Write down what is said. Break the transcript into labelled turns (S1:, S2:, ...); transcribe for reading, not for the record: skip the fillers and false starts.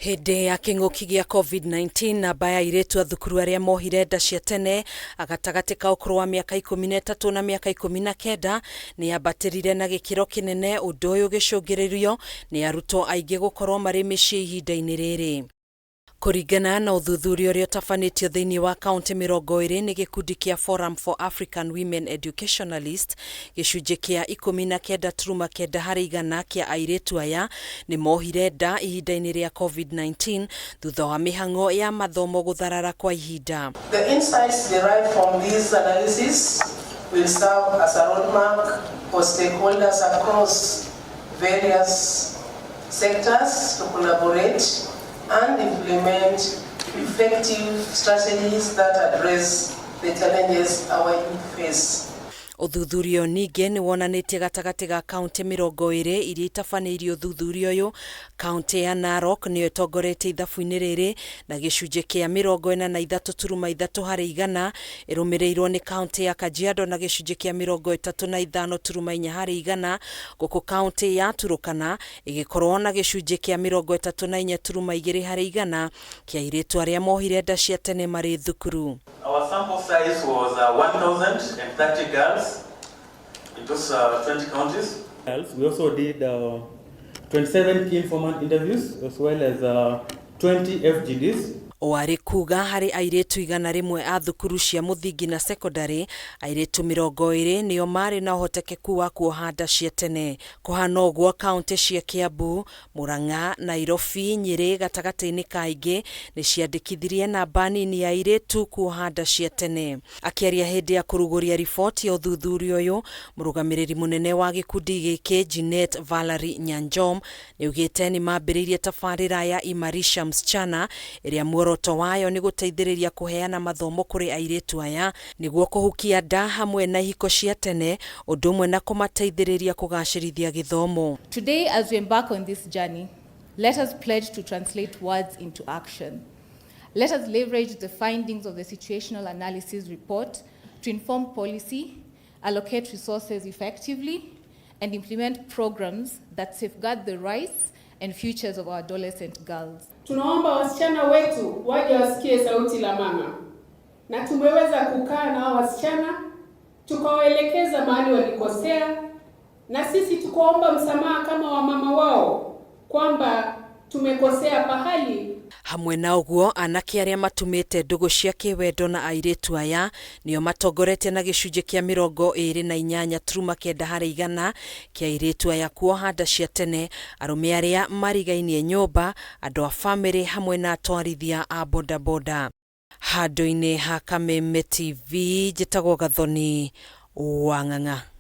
S1: Hĩndĩ ya kĩng'ũki gĩa Covid-19, namba ya airĩtu a thukuru arĩa mohire nda cia tene gatagatĩ ka ũkũrũ wa mĩaka 13 na mĩaka 19 nĩ yambatĩrire na gĩkĩro kĩnene, ũndũ ũyũ ũgĩcũngĩrĩrio nĩ arutwo aingĩ gũkorwo marĩ mĩciĩ ihinda-inĩ rĩrĩ. Kũringana na ũthuthuria ũrĩa ũtabanĩtio thĩinĩ wa kaunti 20 nĩ gĩkundi kĩa Forum for African Women Educationalists, gĩcunjĩ kĩa 19.9 harĩ igana kĩa airĩtu aya nĩ mohire nda ihinda-inĩ rĩa Covid-19 thutha wa mĩhang'o ya mathomo gũtharara kwa ihinda.
S2: The insights derived from these analysis will serve as a roadmap for stakeholders across various sectors to collaborate and implement effective strategies that address the challenges our youth face.
S1: Ũthuthuria ũyũ ningĩ nĩ wonanĩtie gatagatĩ ga kaunti 20 iria itabanĩirie ũthuthuria ũyũ, kaunti ya Narok nĩyo ĩtongoretie ithabu-inĩ rĩrĩ na gĩcunjĩ kĩa 43.3 harĩ igana, ĩrũmĩrĩirwo nĩ kaunti ya Kajiado na gĩcunjĩ kĩa 35.4 harĩ igana, gũkũ kaunti ya Turkana ĩgĩkorwo na gĩcunjĩ kĩa 34.2 harĩ igana kĩa airĩtu arĩa mohire nda cia tene marĩ thukuru.
S3: Our sample size was 1,030 girls in those 20 counties.
S4: We also did 27 key informant interviews as well as 20 FGDs.
S1: Warĩ kuga harĩ airĩtu 100 a thukuru cia mũthingi na sekondarĩ, airĩtu 20 nĩo marĩ na ũhotekeku wa kuoha nda cia tene. Kũhana ũguo kaunti cia Kiambu, Murang'a, Nairobi, Nyĩrĩ gatagatĩ-inĩ ka ingĩ nĩ ciandĩkithirie namba nini ya airĩtu kuoha nda cia tene. Akĩaria hĩndĩ ya kũrugũria riboti ya ũthuthuria ũyũ, mũrũgamĩrĩri mũnene wa gĩkundi gĩkĩ Jeanette Valerie Nyanjom nĩaugĩte nĩ mambĩrĩirie tabarĩra ya Imarisha Msichana ĩrĩa muoroto wayo nĩ gũteithĩrĩria kũheana mathomo kũrĩ airĩtu aya nĩguo kũhukia nda hamwe na ihiko cia tene ũndũ ũmwe na kũmateithĩrĩria kũgacĩrithia gĩthomo.
S5: Today, as we embark on this journey, let us pledge to translate words into action. Let us leverage the findings of the situational analysis report to inform policy, allocate resources effectively, and implement programs that safeguard the rights and futures of our adolescent girls.
S6: Tunaomba wasichana wetu waje wasikie sauti la mama, na tumeweza kukaa na hao wasichana tukawaelekeza mahali walikosea, na sisi tukaomba msamaha kama wamama wao kwamba tumekosea pahali.
S1: Hamwe na ũguo, anake arĩa matumĩte ndũgũ cia kĩwendo na airĩtu aya nĩo matongoretie na gĩcunjĩ kĩa 28.9 harĩ igana kĩa airĩtu aya kuoha nda cia tene, arũme arĩa marigainie nyũmba, andũ a bamĩrĩ hamwe na atwarithia a bodaboda. Handũ-inĩ ha Kameme TV, njĩtagwo Gathoni Wang'ang'a.